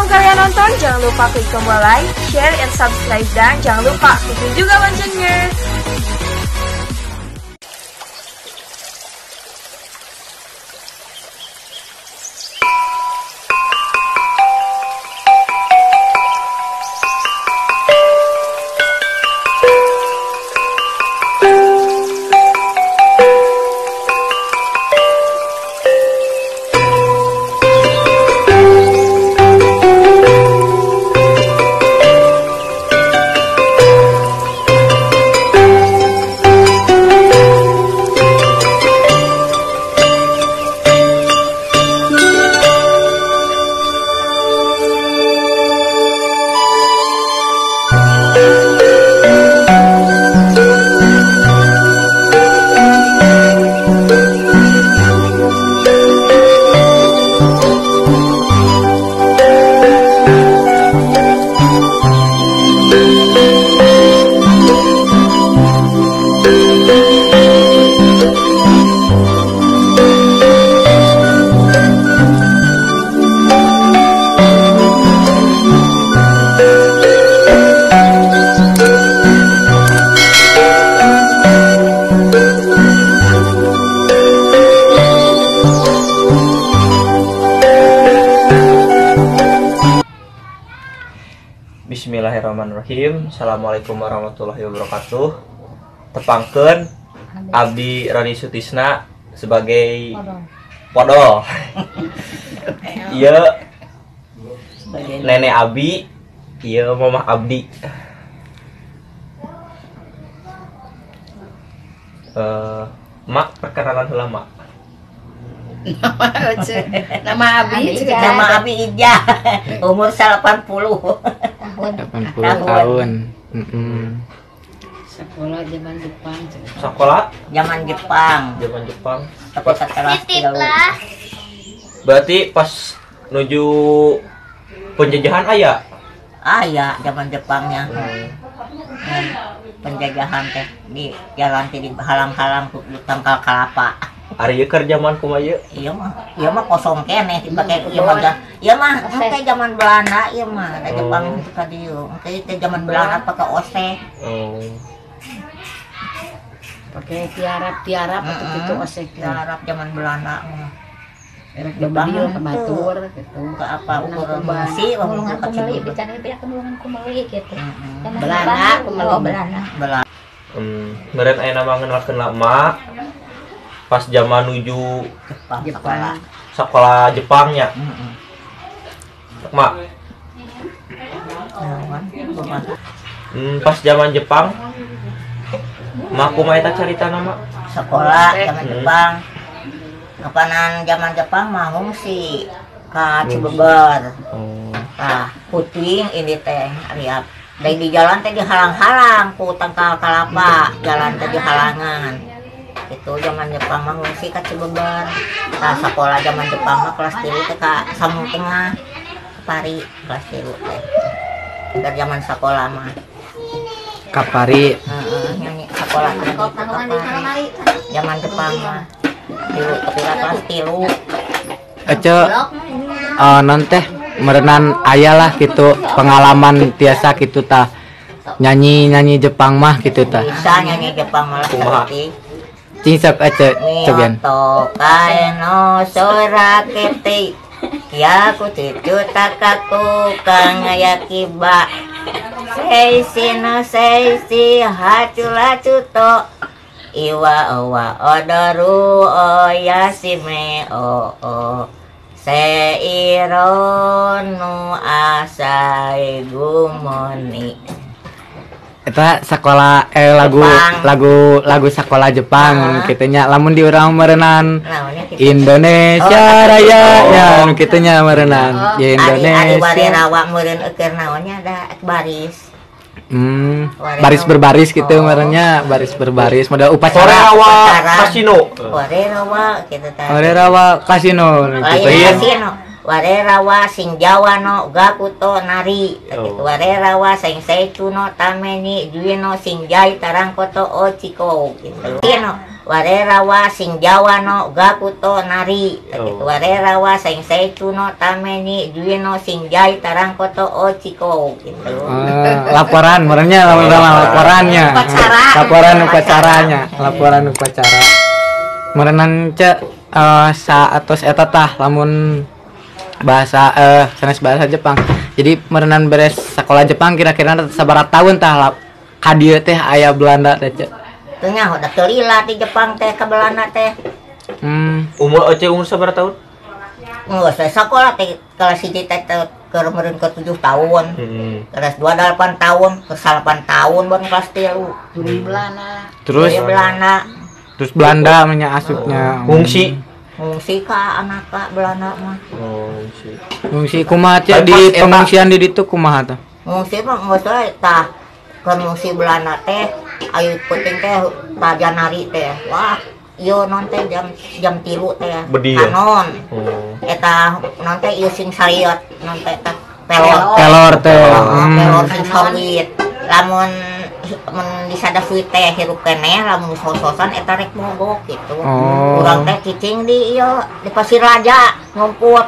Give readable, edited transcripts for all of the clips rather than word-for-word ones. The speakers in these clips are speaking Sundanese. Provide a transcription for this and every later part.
kalian nonton, jangan lupa klik tombol like, share, and subscribe. Dan jangan lupa klik juga loncengnya. Bismillahirrahmanirrahim. Assalamualaikum warahmatullahi wabarakatuh. Tepangkeun Abdi Roni Sutisna sebagai Podol. Ieu nenek Abi, ieu mamah Abdi. Mak, perkenalan heula mak. Nama Abi, nama Abi Ija, umur 80. 80 tahun. Sekolah zaman Jepang. Sekolah? Zaman Jepang. Zaman Jepang. Titip lah. Berarti pas menuju penjajahan aya? Aya zaman Jepangnya. Penjajahan teh di jalan teh dihalang-halang ku tangkal kelapa. Ari ieu keur zaman kumaha ieu? Ieu mah kosong keneh dipake ieu mah. Ieu mah engke zaman Belanda ieu mah, da Jepang ka dieu. Engke teh zaman Belanda pake oseh. Oh. Pake tiarap-tiarap atuh kitu oseh. Tiarap zaman Belanda mah. Erek bedil ka batur kitu. Ka apa ukur besi ulungan kumeli bicara banyak ulungan kumeli gitu. Belanda kumeli Belanda. Belanda. Meureun aya nama ngenalkeun emak pas zaman nuju Jepang. Sekolah Jepangnya. Mak. Pas zaman Jepang, mak kumaha eta caritana mak? Sekolah zaman Jepang. Kapanan zaman Jepang mah ngungsi ka Cibeber. Tah, puting ini teh lihat. Dari di jalan teh dihalang-halang ku tangkal kalapa, jalan teh dihalangan. Itu zaman Jepang mah ngungsi ka Cibeber. Tah sekolah zaman Jepang mah kelas 3 teh ka Samung Tengah. Pari kelas 3 teh. Keur zaman sekolah mah. Kapari. Heeh, nyanyi sekolah teh kapari. Zaman Jepang mah. Tilu tapi kelas 3. Ece non teh merenan aya lah gitu pengalaman tiasa gitu tah nyanyi-nyanyi Jepang mah gitu tah. Bisa nyanyi Jepang malah saeutik. Cing sok ece cobian. Tokai no sora kete kyaku cucu takaku kangayakiba seisi no seisi hacula cuto iwa owa odoru oyasime o o seiro no asai gumoni. Eta sekolah lagu Jepang. lagu sekolah Jepang kitu nya lamun di urang meureunan Indonesia Raya nya nu kitu nya meureunan ya Ari Indonesia rawa meureun eukeun naonnya da baris. Baris berbaris gitu merenya baris berbaris model upacara. Rawa kasino. Rawa kitu tah. Rawa kasino kitu. Kasino. Warerawa sing Jawa no gakuto nari gitu. Warerawa sing seichu no tameni juino sing jai tarangkoto ochiko gitu. Kino Warera wa Singjawa no Gakuto nari gitu. Warera wa Senseichu no tame ni Juino Singjai Tarangkoto Ochiko gitu. Laporan merenya laporannya. Upacara. Laporan upacaranya, laporan upacara. Merenan ce saatos eta tah lamun bahasa sanes bahasa Jepang. Jadi merenan beres sekolah Jepang kira-kira sabaraha tahun tah ka dieu teh aya Belanda teh ce. Teu nyaho da teu lila di Jepang teh ka Belanda teh. Umur Oce umur sabaraha tahun? Geus we sakola teh kelas 1 teh keur meureun ke 7 tahun. Kelas 2 8 tahun, ke 8 tahun baru kelas 3. Tuluy Belanda. Terus Tuluy Belanda. Terus Belanda nya asupnya. Ngungsi. Ngungsi ka anak ka Belanda mah. Oh, ngungsi. Ngungsi kumaha teh di pengungsian di ditu kumaha tah? Ngungsi mah geus we tah keur ngungsi Belanda teh ayu penting teh tah Janari teh. Wah, ieu non teh jam 3 teh. Kanon. Eta non teh ieu sing sariot non teh tah pelor. Pelor teh. Pelor sing sawit. Lamun mun disada suit teh hirup keneh lamun sos-sosan eta rek mogok gitu. Urang teh cicing di ieu di Pasir Raja ngumput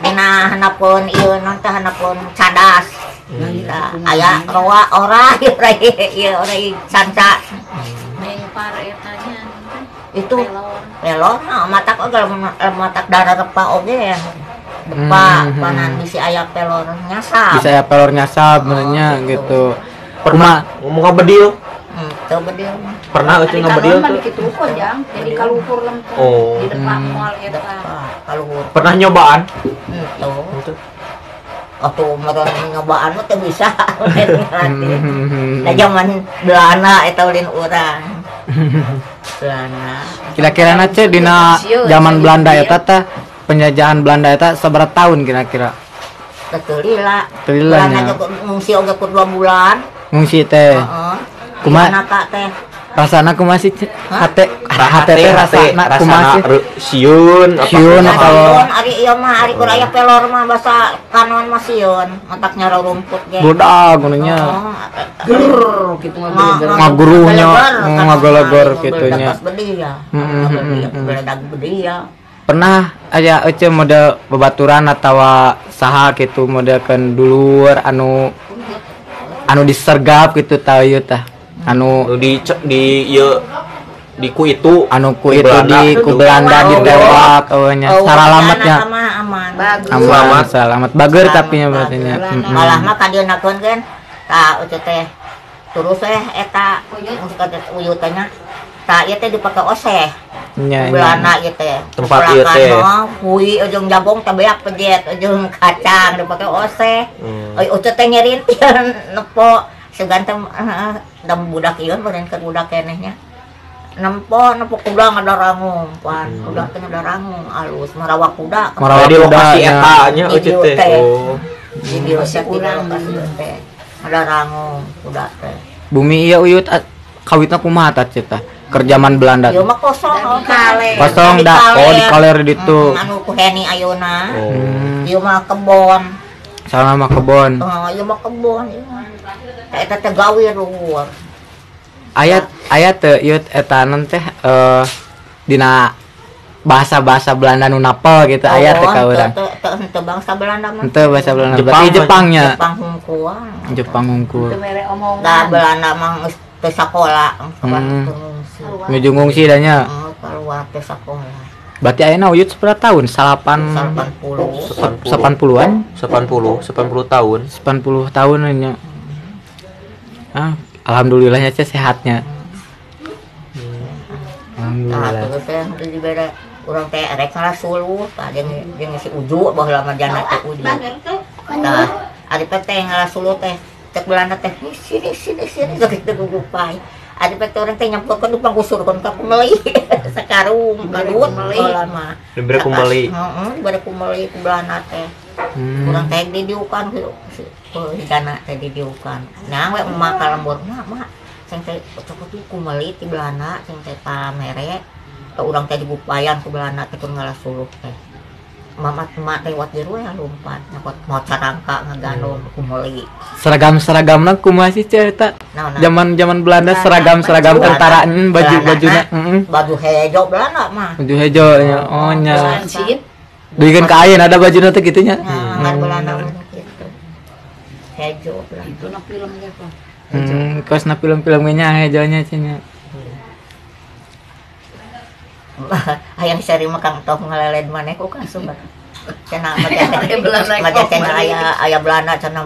dina handapeun ieu non teh handapeun cadas. Nah, aya roa ora ieu ora sanca. Lempar eta nya itu pelor nah matak oge matak darah repa oge ya. Depa panan bisi aya pelor nyasab. Bisa aya pelor nyasab benernya gitu. Pernah ngomong ngabedil? Teu bedil mah. Pernah euy ngabedil tuh? Kitu kok jang, jadi kaluhur lempeng di depan mall eta. Kaluhur. Pernah nyobaan? Henteu. Atuh meureun nyobaan mah teu bisa. Da zaman Belanda eta ulin urang. Belanda. Kira-kira na ce dina zaman Belanda eta teh penjajahan Belanda eta sabaraha tahun kira-kira? Teu lila. Teu lila nya. Belanda ngungsi oge kur 2 bulan. Ngungsi teh. Kumaha teh? Rasana kumaha sih? Hate hate teh rasana kumaha sih? Sieun sieun atawa ari ieu mah ari kur aya pelor mah basa kanon mah sieun, matak nyaro rumput ge. Budak ngono nya. Ger kitu ngaguruhnya, ngageleger kitu nya. Beledag bedih ya. Pernah aya ece model babaturan atawa saha kitu modelkeun dulur anu disergap gitu tah ieu tah anu di ieu di ku itu anu ku itu di ku Belanda ditewak eueuh nya saralametnya aman aman selamat bager tapi nya berarti nya malah mah ka dieunakeun kan tah eueuh teh terus teh eta uyut teh nya tah ieu teh dipake oseh Belanda ieu teh tempat ieu teh hui ujung jabong teh beak pejet ujung kacang dipake oseh eueuh teh nyerintil nepo sugan teh dam budak ieu meureun keur budak keneh nya nempo nempo kuda ngadarangung pan kuda teh ngadarangung alus marawa kuda marawa di lokasi eta nya eueuh teh di dieu urang teh ngadarangung kuda teh bumi ieu uyut kawitna kumaha tah tah keur zaman Belanda. Ieu mah kosong kosong da oh di kaler ditu anu ku Heni ayeuna. Ieu mah kebon. Salah mah kebon. Oh, ieu mah kebon ieu mah. Eta teh gawe luhur. Ayat ayat teh ieu eta teh dina bahasa-bahasa Belanda nu napel gitu ayat teh ka urang. Teu bangsa Belanda mah. Henteu bahasa Belanda. Berarti Jepangnya. Jepang hungkul. Jepang hungkul. Teu mere omongan. Da Belanda mah geus teu sakola, nuju ngungsi da nya. Keluar teu sakola. Berarti ayeuna uyut sabaraha tahun? 80 80-an? 80 tahun. 80 tahun nya. Ah, alhamdulillahnya teh sehatnya. Alhamdulillah. Nah, terus teh dibere urang teh rek ngalasuluh tah jeung si Uju baheula mah jana teh Uju. Tah, ari teh ngalasuluh teh cek Belanda teh sini sini sini kitu gugupai. Ari teh urang teh nyampurkeun dipanggusurkeun ka kumeli sakarung kadut baheula mah. Dibere kumeli. Heeh, dibere kumeli ku Belanda teh. Urang teh didiukan ku hidana teh didiukan. Nah we emak ka lembur, "Mak, sing teh cokot kumeli ti Belanda sing teh pamere." Urang teh digupayan ku Belanda teh keur ngalasuluh teh. Mamat emak lewat jero ya lompat nyokot mau carangka ngegandong kumeli. Seragam-seragamna kumaha sih Ceu eta? Zaman-zaman Belanda seragam-seragam tentara baju-bajuna heeh. Baju hejo Belanda mah. Baju hejo nya. Oh nya. Duikeun ka ayeuna ada bajuna teh kitu nya. Nah, Belanda mah kitu. Hejo Belanda. Itu na film ge kok. Kos na film-film ge nya hejonya cenah. Hayang sari mah kang tong ngaleled maneh ku kasumber. Cenah maja cenah aya Belanda cenah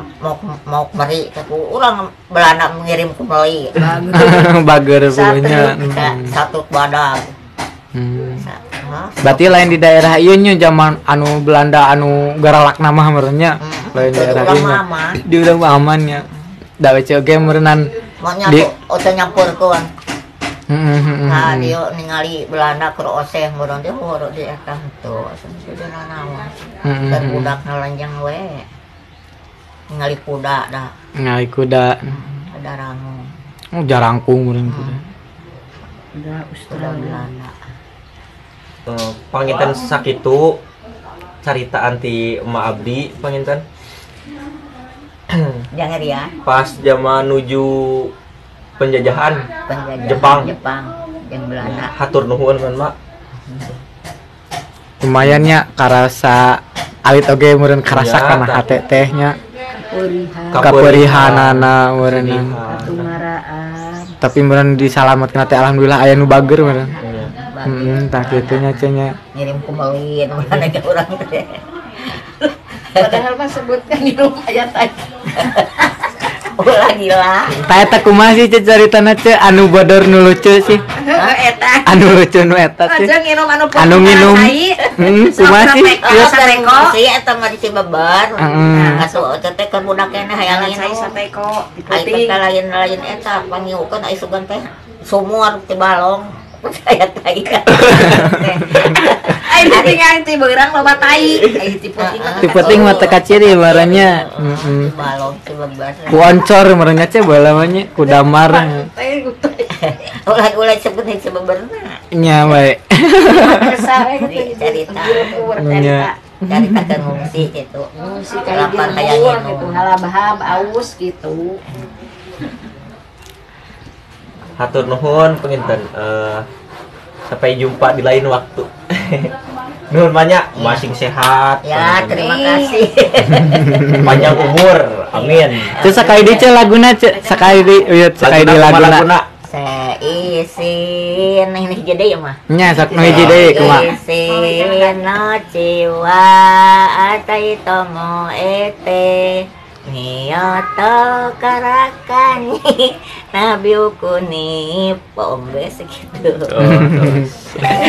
mau meri ku urang Belanda mengirim ku meli. Bager punya. Satu badag. Berarti lain di daerah ieu nya zaman anu Belanda anu garalakna mah meureun nya. Lain daerah ieu nya. Di urang mah aman nya. Da we oge meureunnan di oce nyampurkeun. Nah, dia ningali Belanda keur oseh meureun teh horo di eta henteu cenah nanaon. Keur budak ngalanjang we. Ningali kuda dah. Ningali kuda. Ada rangung. Oh, jarangkung meureun kuda. Kuda Australia. Belanda. Panginten sakitu caritaan ti Emak Abdi panginten. Jangan ya. Pas zaman nuju penjajahan Jepang yang Belanda. Hatur nuhun kan Mak. Lumayan nya karasa alit oge meureun karasa kana hate teh nya. Kapeurihanana meureun. Katumaraan. Tapi meureun disalametkeun teh alhamdulillah aya nu bager meureun. Heeh, tah kitu nya ce nya. Ngirim kumelin mana ke urang teh. Padahal mah sebutkan ngirum aya teh. Ulah gila. Tah eta kumaha sih ce caritana ce anu bodor nu lucu sih? Eta. Anu lucu nu eta sih. Anu nginum. Kumaha sih? Ieu sateko. Sih eta mah di Cibeber. Asup teh keur budak keneh hayang nginum. Sateko. Ai teh lain-lain eta pangiukeun ai sugan teh sumur ti balong. Aya tai. Ai ditinggal ti beurang loba tai. Ai ti peuting. Ti peuting mah teu kaciri maranya. Heeh. Balong Cibeber. Ku oncor maranya ce baheula mah nya ku damar. Ulah-ulah sebut Cibeberna. Nya bae. Carita. Carita keur ngungsi kitu. Ngungsi ka dieu gitu halabahab aus gitu. Hatur nuhun penginten, sampai jumpa di lain waktu. Nuhun banyak, masing sehat. Ya, terima kasih. Panjang umur, amin. Ceu sakali deui ceu laguna ceu, sakali deui uyut sakali deui laguna. Seisin ini hiji deui mah. Nya sok nu hiji deui kumaha? Isin no jiwa atai tomo ete. Niyoto karakani nabiukuni pombe segitu. Oh,